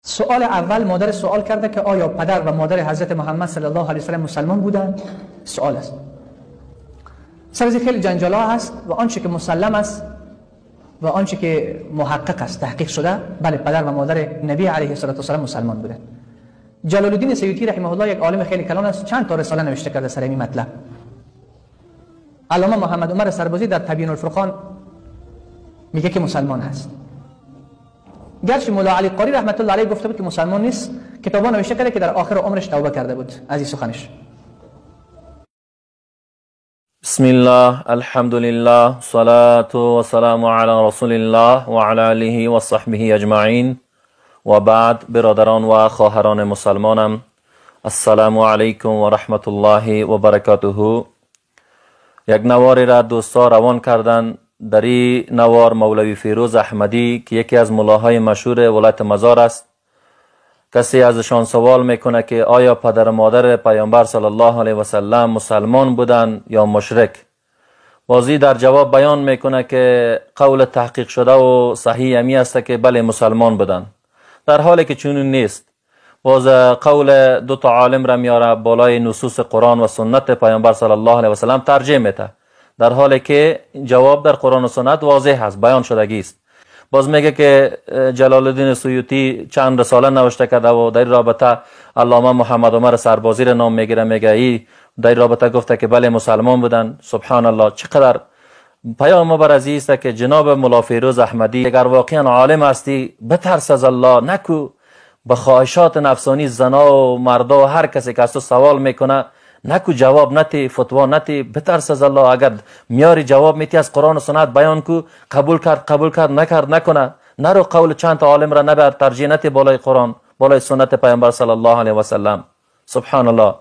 سوال اول، مادر سوال کرده که آیا پدر و مادر حضرت محمد صلی الله علیه و سلم مسلمان بودند؟ سوال است. سر از خیلی جنجال ها هست و آنچه که مسلم است و آنچه که محقق است، تحقیق شده، بله پدر و مادر نبی علیه الصلاة والسلام مسلمان بودند. جلال الدین سیوطی رحمه الله یک عالم خیلی کلان است، چند تا رساله نوشته کرده سر این مطلب. علامه محمد عمر سربازی در تبیین الفرقان میگه که مسلمان هست. گرچه مولا علی قاری رحمت الله علیه گفته بود که مسلمان نیست، کتابا نوشته کرده که در آخر عمرش توبه کرده بود از این سخنش. بسم الله، الحمد لله، صلاة و سلام علی رسول الله و علی آله و صحبه اجمعین و بعد. برادران و خواهران مسلمانم، السلام علیکم و رحمت الله و برکاته. یک نواری را دوستا روان کردن. در این نوار مولوی فیروز احمدی که یکی از ملاهای مشهور ولایت مزار است، کسی ازشان سوال میکنه که آیا پدر و مادر پیامبر صلی الله علیه و سلم مسلمان بودند یا مشرک؟ بازی در جواب بیان میکنه که قول تحقیق شده و صحیح امی است که بله مسلمان بودند، در حالی که چنین نیست. باز قول دو تا عالم را میاره بالای نصوص قرآن و سنت پیامبر صلی الله علیه و سلم ترجیح میده، در حالی که جواب در قرآن و سنت واضح است، بیان شدگی است. باز میگه که جلال الدین سیوطی چند رساله نوشته کرده و در رابطه علامه محمد عمر سربازی را نام میگیره، میگه ای در رابطه گفته که بله مسلمان بودن. سبحان الله، چقدر پیام بر از است که جناب مولا فیروز احمدی اگر واقعا عالم هستی بترس از الله، نکو به خواهشات نفسانی زنا و مردا و هر کسی که از تو سوال میکنه نکو جواب نتی، فتوا نتی، بترس از الله. اگر میاری جواب میتی از قرآن و سنت بیان کو، قبول کرد قبول کرد، نکرد نکنه، نرو قول چند تا عالم را نبر، ترجیح نتی بالای قرآن، بالای سنت پیامبر صلی الله علیه و سلم. سبحان الله.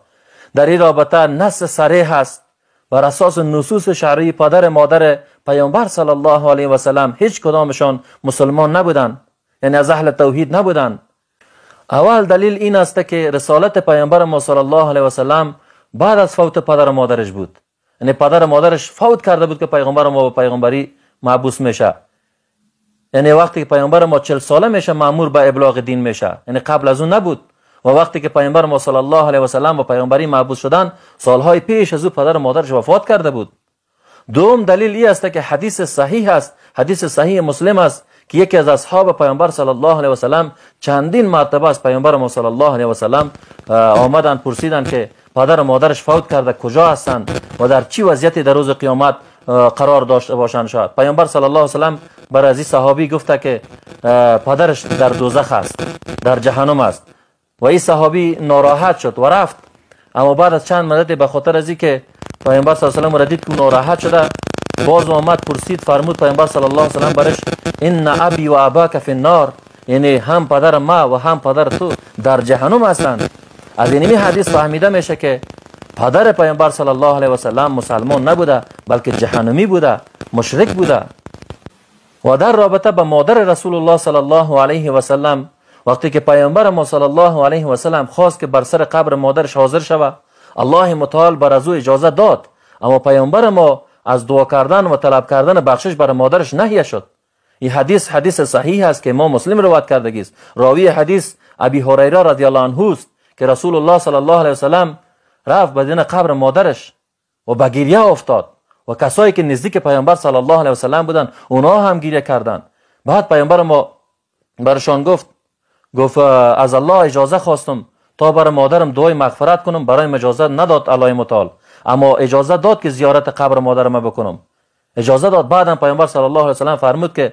در این رابطه نص صریح است، بر اساس نصوص شرعی پدر مادر پیامبر صلی الله علیه و سلم هیچ کدامشان مسلمان نبودند، یعنی از اهل توحید نبودند. اول دلیل این است که رسالت پیامبر ما صلی الله علیه و سلم بعد از فوت پدر و مادرش بود، یعنی پدر و مادرش فوت کرده بود که پیغمبر ما به پیغمبری محبوس میشه. یعنی وقتی که پیامبر ما 40 ساله میشه مأمور به ابلاغ دین میشه، یعنی قبل از اون نبود. و وقتی که پیامبر ما صلی الله علیه و سلم به پیغمبری محبوس شدن، سالهای پیش از او پدر و مادرش وفات کرده بود. دوم دلیل این است که حدیث صحیح است، حدیث صحیح مسلم است که یکی از اصحاب پیامبر صلی الله علیه و سلم چندین مرتبه از پیامبر ما صلی الله علیه و سلم آمدن پرسیدن که پدر و مادرش فوت کرده کجا هستند و در چی وضعیتی در روز قیامت قرار داشته باشند. شاید پیامبر صلی الله علیه و سلم بر از این صحابی گفته که پدرش در دوزخ است، در جهنم است. و این صحابی ناراحت شد و رفت. اما بعد از چند مدت به خاطر از اینکه پیامبر صلی الله علیه و سلم را دید که ناراحت شده، باز آمد پرسید، فرمود پیامبر صلی الله علیه و سلم برش ان ابی و اباک فی النار، یعنی هم پدر ما و هم پدر تو در جهنم هستند. از اینمی حدیث فهمیده میشه که پدر پیامبر صلی الله علیه و سلم مسلمان نبوده، بلکه جهنمی بوده، مشرک بوده. و در رابطه به مادر رسول الله صلی الله علیه و سلم، وقتی که پیامبر ما صلی الله علیه و سلم خواست که بر سر قبر مادرش حاضر شود، الله متعال بر از او اجازه داد، اما پیامبر ما از دعا کردن و طلب کردن بخشش بر مادرش نهی شد. این حدیث حدیث صحیح است که ما مسلم روایت کردگی است. راوی حدیث ابی هریره رضی الله عنه است که رسول الله صلی الله علیه و سلم رفت به دین قبر مادرش و به گریه افتاد و کسایی که نزدیک پیامبر صلی الله علیه و سلم بودند اونا هم گریه کردند. بعد پیامبر ما برشان گفت از الله اجازه خواستم تا بر مادرم دعای مغفرت کنم، برایم اجازه نداد الله متعال، اما اجازه داد که زیارت قبر مادرم بکنم، اجازه داد. بعدم پیامبر صلی الله علیه و سلم فرمود که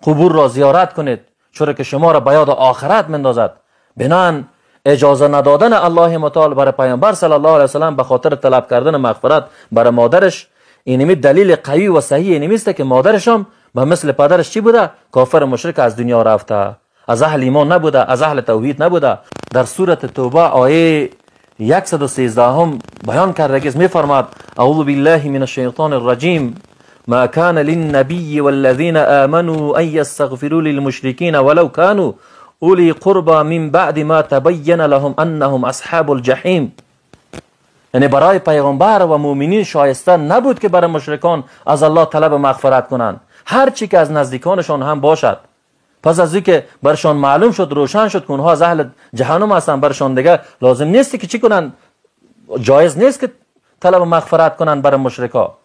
قبور را زیارت کنید چرا که شما را به یاد آخرت مندازد. بنان اجازه ندادن الله متعال برای پیامبر صلی الله علیه و سلم به خاطر طلب کردن مغفرت برای مادرش، اینمی دلیل قوی و صحیح اینمی است که مادرش هم به مثل پدرش چی بوده؟ کافر مشرک از دنیا رفته، از اهل ایمان نبوده، از اهل توحید نبوده. در سورة توبه آیه 113 هم بیان کرده که میفرماد اعوذ بالله من الشیطان الرجیم ما كان للنبي والذين آمنوا أن يستغفروا للمشركين ولو كانوا أولي قربى من بعد ما تبين لهم أنهم أصحاب الجحیم. یعنی برای پیغمبر و مؤمنین شایسته نبود که برای مشرکان از الله طلب مغفرت کنند، هر چی که از نزدیکانشان هم باشد. پس از اینکه برشان معلوم شد، روشن شد که اونها از اهل جهنم هستند، برشان دیگه لازم نیست که چی کنن، جایز نیست که طلب مغفرت کنن برای مشرکا.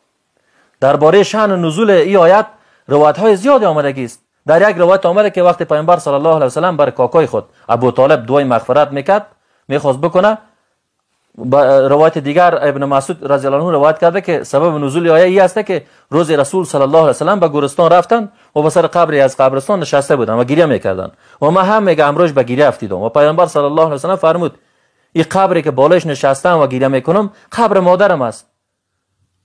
درباره شأن نزول این آیت روایت های زیادی آمدگی است. در یک روایت آمده که وقتی پیامبر صلی الله علیه و سلم بر کاکای خود ابو طالب دعای مغفرت میکرد، میخواست بکنه، روایت دیگر ابن مسعود رضی الله عنه روایت کرده که سبب نزول آیه ای است که روز رسول صلی الله علیه و سلم به گورستان رفتن و به سر قبری از قبرستان نشسته بودن و گریه میکردن و ما هم میگه امروز به گریه افتیدم و پیامبر صلی الله علیه و سلم فرمود این قبری که بالایش نشستم و گریه میکنم قبر مادرم است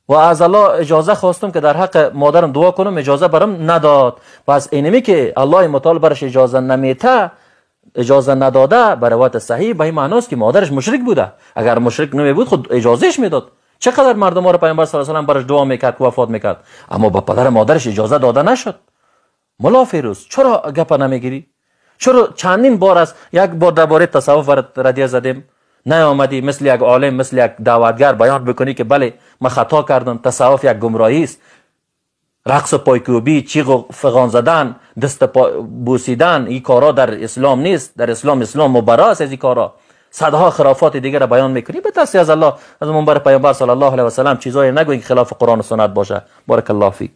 و از الله اجازه خواستم که در حق مادرم دعا کنم، اجازه برم نداد. پس اینمی که الله متعال برش اجازه نمیته، اجازه نداده، به روایت صحیح به این معناست که مادرش مشرک بوده. اگر مشرک نمی بود خود اجازهش میداد. چقدر مردم ها رو پیامبر صلی الله علیه و سلم برش دعا میکرد که وفات میکرد، اما با پدر مادرش اجازه داده نشد. ملا فیروز چرا گپ نمیگیری؟ چرا چندین بار است، یک بار درباره تصوف ردیه زدیم، نیامدی مثل یک عالم، مثل یک دعوتگر بیان بکنی که بله من خطا کردم، تصوف یک گمراهی است، رقص و پایکوبی، چیغ و فغان زدن، دست بوسیدن، این کارا در اسلام نیست. در اسلام، اسلام مبرا است از این کارا. صدها خرافات دیگر را بیان میکنی. به ترسی از الله، از منبر پیامبر صلی الله علیه و سلم چیزایی نگوین که خلاف قرآن و سنت باشه. بارک الله فیک.